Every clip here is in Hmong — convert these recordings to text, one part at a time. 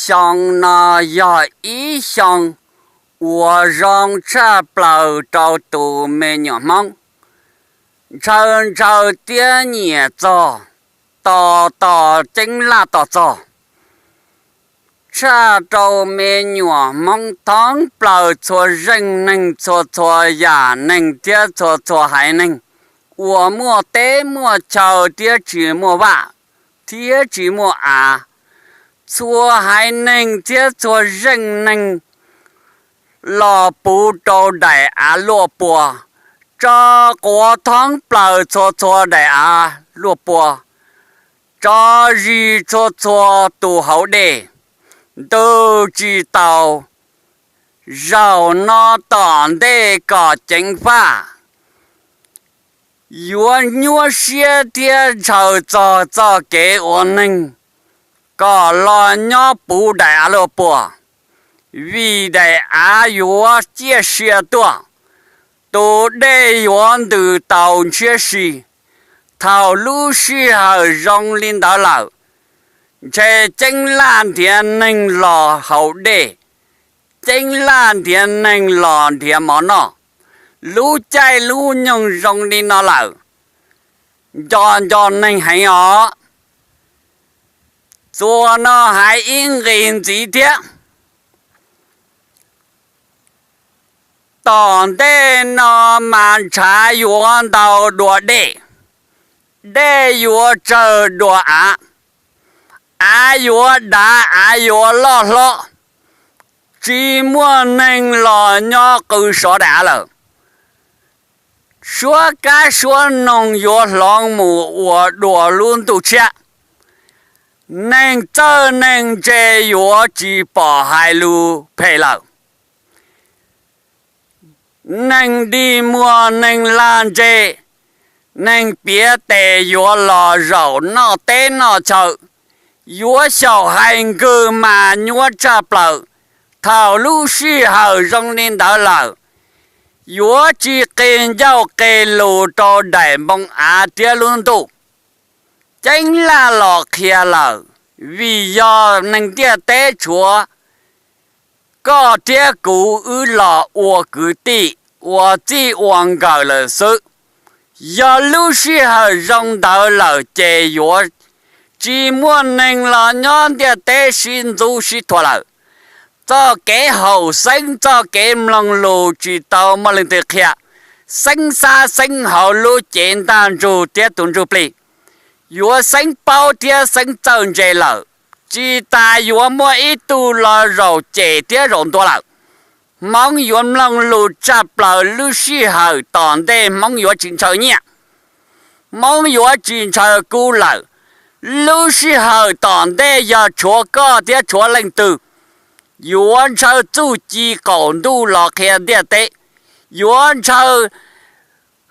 Xyoo no yog ib xyoo uas zoo tshaj plaws rau tus me nyuam Hmoob. Ntshaw ntshaw tiab nyiam txog, tos tos ceeb laj tos txog, tshaj rau me nyuam Hmoob thoob plaws txhua zeej neeg, txhua txhua yam neeg thiab txhua txhua haiv neeg uas muaj teb muaj chaw thiab tsis muaj vaj thiab tsis muaj av. Txhua haiv neeg thiab txhua zeej neeg los puv rau daim av luaj pua, tso quav thoob plaws txhua txhua daim av luaj pua, tso zis txhua txhua tus hauv dej, ntug tsis taus. Zaum no tom ntej kom ceev faj, yuav nyuaj siab thiab ntshaw txog txoj kev ua neeg kom los nyob puv daim av luaj pua, vim daim av yuav ciaj sia tuaj, tus dej yuav ntws taus ntshiab si. Thaum lub sij hawm zoo li ntawd lawm, ntshe ceeb laj nrhiav neeg los haus dej, ceeb laj nrhiav neeg los nrhiav mov noj. Lub caij lub nyoog zoo li no lawm, nco nco neeg heev os. Txuas no hais ib nqis ntxiv thiab. Tom ntej no mas ntshav yuav ntau dua dej, dej yuav tsawg dua av, av yuav dav, av yuav loj hlob, tsis muaj neeg los nyob qw sov daim av lawm. Suab kab suab noog yuav hloov mus ua dua lub ntuj tshiab. Neeg txawj neeg ntse yuav tsis pom hais lus phem lawm. Neeg dig muag, neeg lag ntse, neeg piav tes yuav los zaum noj teb noj chaw, yuav xyaum hais nkawg mas nyuaj tshaj plaws. Thaum lub sij hawm zoo li ntawd lawm, yuav tsis qi ncauj qi lus rau daim npoo av thiab lub ntuj. Ceeb laj los qhia lawm, vim yog neeg ntiaj teb tshuav koj thiab kuv wb los ua kwv tij, ua txij ua nkawm lawm xwb. Yog lub sij hawm zoo ntawd lawm ces yuav tsis muaj neeg los nyob ntiaj teb sib ntxub sib thuam lawm. Txoj kev haum xeeb, txoj kev mloog lus tsis tau muaj leej twg qhia. Xeeb xab xeeb hauv lub cev ntaj ntsug thiab tus ntsuj plig, yuav xeeb paub thiab xeeb txawj ntse lawm. Tsis tas yuav muaj ib tug los zaum cem thiab zaum ntuas lawm. Hmoob yuav mloog lus tshaj plaws, lub sij hawm tom ntej Hmoob yuav tsis ntshaw nyiaj, Hmoob yuav tsis ntshaw kub lawm. Lub sij hawm tom ntej yog tshuav koj thiab tshuav leej twg yuav ntshaw txuj ci qaum ntuj los qhia ntiaj teb, yuav ntshaw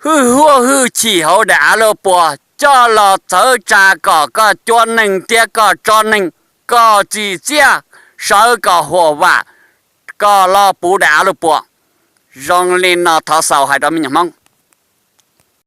hwj huaj hwj chim hauv daim av luaj pua coj los txhawv tsa kom koj cuab neeg thiab koj tsob neeg, koj tsim txiaj sawv kom huam vam, kom los puv daim av luaj pua. Zoo li no thov xaus hais rau me nyuam Hmoob.